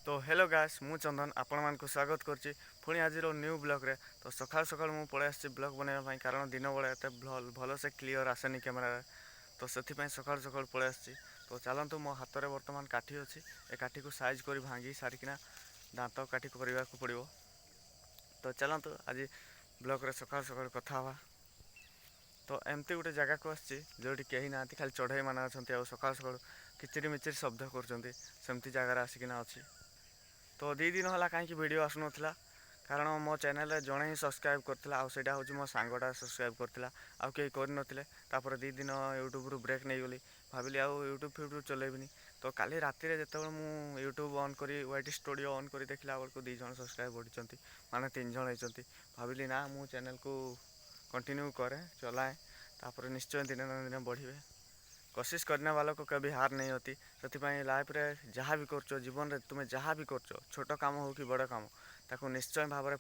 ତ hello guys, ମୁଁ ଚନ୍ଦନ ଆପଣମାନଙ୍କୁ ସ୍ୱାଗତ କରୁଛି ପୁଣି ଆଜିର ନ୍ୟୁ ବ୍ଲଗ୍ରେ। ତ ସକାଳୁ ସକାଳୁ ମୁଁ ପଳେଇ ଆସିଛି ବ୍ଲଗ୍ ବନେଇବା ପାଇଁ, କାରଣ ଦିନ ବେଳେ ଏତେ ଭଲସେ କ୍ଲିଅର୍ ଆସେନି କ୍ୟାମେରାରେ। ତ ସେଥିପାଇଁ ସକାଳୁ ସକାଳୁ ପଳେଇ ଆସିଛି। ତ ଚାଲନ୍ତୁ, ମୋ ହାତରେ ବର୍ତ୍ତମାନ କାଠି ଅଛି। ଏ କାଠିକୁ ସାଇଜ୍ କରି ଭାଙ୍ଗି ସାରିକିନା ଦାନ୍ତ କାଠି କରିବାକୁ ପଡ଼ିବ। ତ ଚାଲନ୍ତୁ, ଆଜି ବ୍ଲଗ୍ରେ ସକାଳୁ ସକାଳୁ କଥା ହେବା। ତ ଏମିତି ଗୋଟେ ଜାଗାକୁ ଆସିଛି ଯେଉଁଠି କେହି ନାହାନ୍ତି, ଖାଲି ଚଢ଼େଇମାନେ ଅଛନ୍ତି ଆଉ ସକାଳୁ ସକାଳୁ କିଚିରି ମିଚିରି ଶବ୍ଦ କରୁଛନ୍ତି। ସେମିତି ଜାଗାରେ ଆସିକିନା ଅଛି। ତ 2 ଦିନ ହେଲା କାହିଁକି ଭିଡ଼ିଓ ଆସୁନଥିଲା? କାରଣ ମୋ ଚ୍ୟାନେଲରେ ଜଣେ ହିଁ ସବସ୍କ୍ରାଇବ୍ କରିଥିଲା ଆଉ ସେଇଟା ହେଉଛି ମୋ ସାଙ୍ଗଟା ସବସ୍କ୍ରାଇବ୍ କରିଥିଲା, ଆଉ କେହି କରିନଥିଲେ। ତାପରେ 2 ଦିନ ୟୁଟ୍ୟୁବରୁ ବ୍ରେକ୍ ନେଇଗଲି। ଭାବିଲି ଆଉ ୟୁଟ୍ୟୁବ୍ ଫ୍ୟୁଟ୍ୟୁବ୍ ଚଲେଇବିନି। ତ କାଲି ରାତିରେ ଯେତେବେଳେ ମୁଁ ୟୁଟ୍ୟୁବ୍ ଅନ୍ କରି, ୱାଇଟି ଷ୍ଟୁଡ଼ିଓ ଅନ୍ କରି ଦେଖିଲା ବେଳକୁ 2 ଜଣ ସବସ୍କ୍ରାଇବ୍ ବଢ଼ିଛନ୍ତି, ମାନେ 3 ଜଣ ହେଇଛନ୍ତି। ଭାବିଲି ନା, ମୁଁ ଚ୍ୟାନେଲକୁ କଣ୍ଟିନ୍ୟୁ କରେ, ଚଲାଏ, ତାପରେ ନିଶ୍ଚୟ ଦିନେ ନା ଦିନେ ବଢ଼ିବେ। कोशिश करने वालों को कभी हार नहीं होती। ସେଥିପାଇଁ ଲାଇଫ୍ରେ ଯାହା ବି କରୁଛ, ଜୀବନରେ ତୁମେ ଯାହା ବି କରୁଛ, ଛୋଟ କାମ ହେଉ କି ବଡ଼ କାମ, ତାକୁ ନିଶ୍ଚୟ ଭାବରେ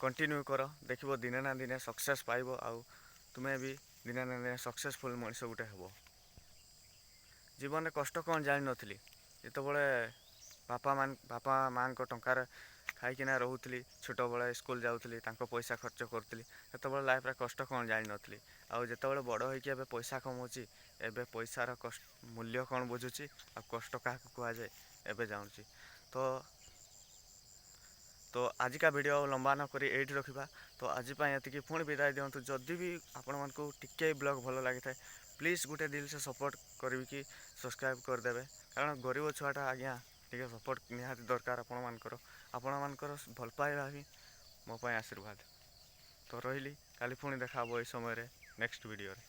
କଣ୍ଟିନ୍ୟୁ କର। ଦେଖିବ, ଦିନେ ନା ଦିନେ ସକ୍ସେସ୍ ପାଇବ ଆଉ ତୁମେ ବି ଦିନେ ନା ଦିନେ ସକ୍ସେସଫୁଲ୍ ମଣିଷ ଗୋଟେ ହେବ। ଜୀବନରେ କଷ୍ଟ କ'ଣ ଜାଣିନଥିଲି। ଯେତେବେଳେ ବାପା ମାଆଙ୍କ ଟଙ୍କାରେ ଖାଇକିନା ରହୁଥିଲି, ଛୋଟବେଳେ ସ୍କୁଲ ଯାଉଥିଲି, ତାଙ୍କ ପଇସା ଖର୍ଚ୍ଚ କରୁଥିଲି, ସେତେବେଳେ ଲାଇଫ୍ରେ କଷ୍ଟ କ'ଣ ଜାଣିନଥିଲି। ଆଉ ଯେତେବେଳେ ବଡ଼ ହେଇକି ଏବେ ପଇସା କମାଉଛି, ଏବେ ପଇସାର କଷ୍ଟ ମୂଲ୍ୟ କ'ଣ ବୁଝୁଛି ଆଉ କଷ୍ଟ କାହାକୁ କୁହାଯାଏ ଏବେ ଜାଣୁଛି। ତ ଆଜିକା ଭିଡ଼ିଓ ଆଉ ଲମ୍ବା ନ କରି ଏଇଠି ରଖିବା। ତ ଆଜି ପାଇଁ ଏତିକି, ପୁଣି ବିଦାୟ ଦିଅନ୍ତୁ। ଯଦି ବି ଆପଣମାନଙ୍କୁ ଟିକେ ବ୍ଲଗ୍ ଭଲ ଲାଗିଥାଏ, ପ୍ଲିଜ୍ ଗୋଟେ दिल से ସପୋର୍ଟ କରିବି କି ସବସ୍କ୍ରାଇବ୍ କରିଦେବେ। କାରଣ ଗରିବ ଛୁଆଟା ଆଜ୍ଞା, ଟିକେ ସପୋର୍ଟ ନିହାତି ଦରକାର ଆପଣମାନଙ୍କର। ଆପଣମାନଙ୍କର ଭଲ ପାଇବା ହିଁ ମୋ ପାଇଁ ଆଶୀର୍ବାଦ। ତ ରହିଲି, କାଲି ପୁଣି ଦେଖା ହେବ ଏଇ ସମୟରେ ନେକ୍ସଟ ଭିଡ଼ିଓରେ।